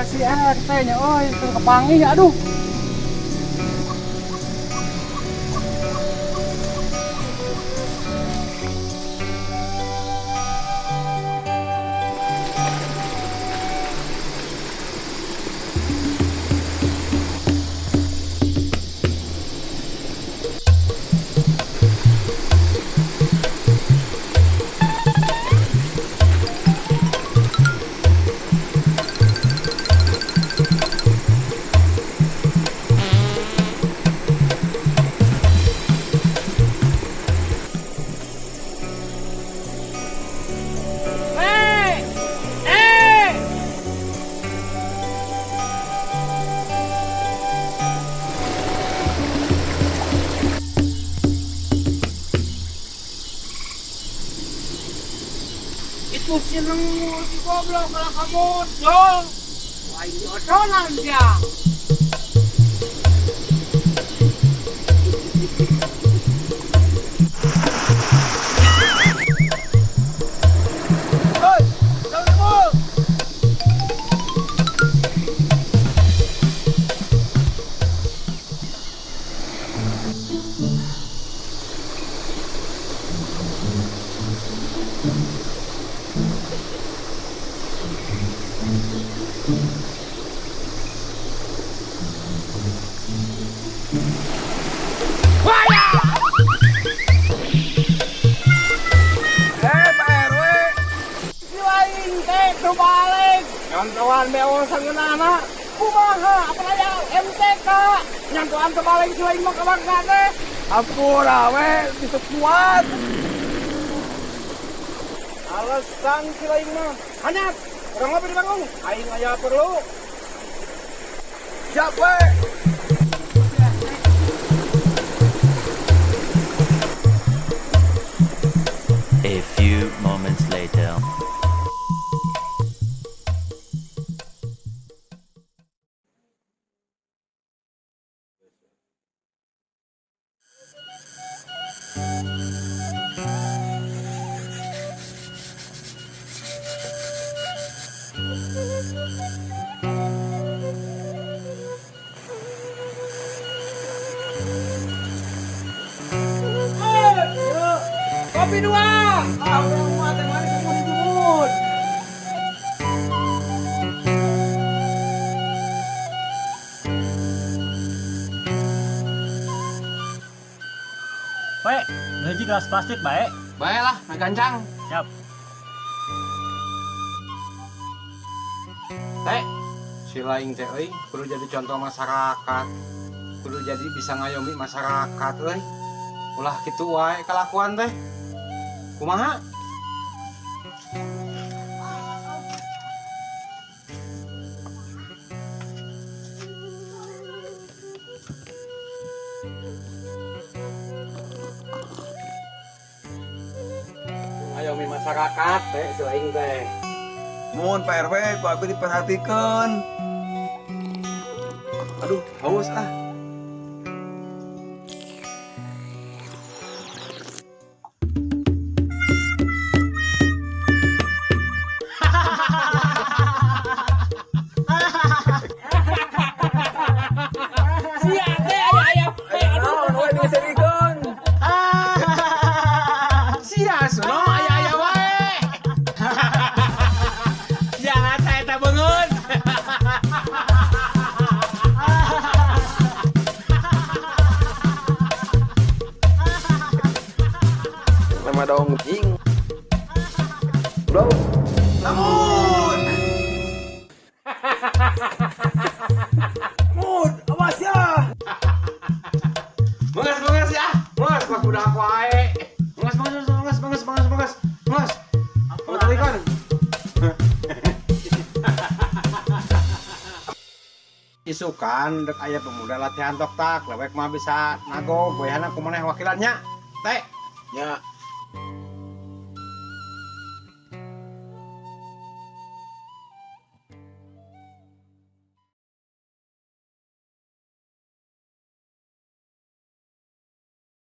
Si RT nya euy, teu kapanggih, aduh. Hei! Eh! Itu si nengul si goblok kalah kamu dol. Wah, ini odonan dia. Hoi, Assalamualaikum. Eh, Pak RW. Si lain teh terbalik. Nyantoan beol sangeunana. Kumaha apa aya MTK? Nyantoan terbalik si lain mah kabangsa teh. Ampura we, bisa kuat. Alasan si lain mah. Hanyat, urang ngopi di Bandung. Aing aya perlu. Siap we. A few moments later. Kopi dua. Ah, urang mah teh manis semua dijemur. Baik, hiji gelas plastik baik. Baiklah, nah gancang. Siap. Teh, si lain teh euy kudu jadi contoh masyarakat. Kudu jadi bisa ngayomi masyarakat euy. Ulah kitu wae kalakuan teh. Kumaha? Ngayomi masyarakat teh si lain teh. Mohon Pak RW, ku abi diperhatikan. Aduh, haus ah. Sia teh aya aya aduh. Naon we diserikeun? Sia sono aya aya wae. Jangan saya tak bangun. Lema dong jing. Bro. Namun. Mud, awas ya. Mengas mengas ya. Mengas mah kuda wae. Mengas mengas mengas mengas mengas mengas. Mengas. Kamu Isukan dek aya pemuda latihan tok tak lewek mah bisa nago boyana kumaneh wakilannya. Teh. Ya.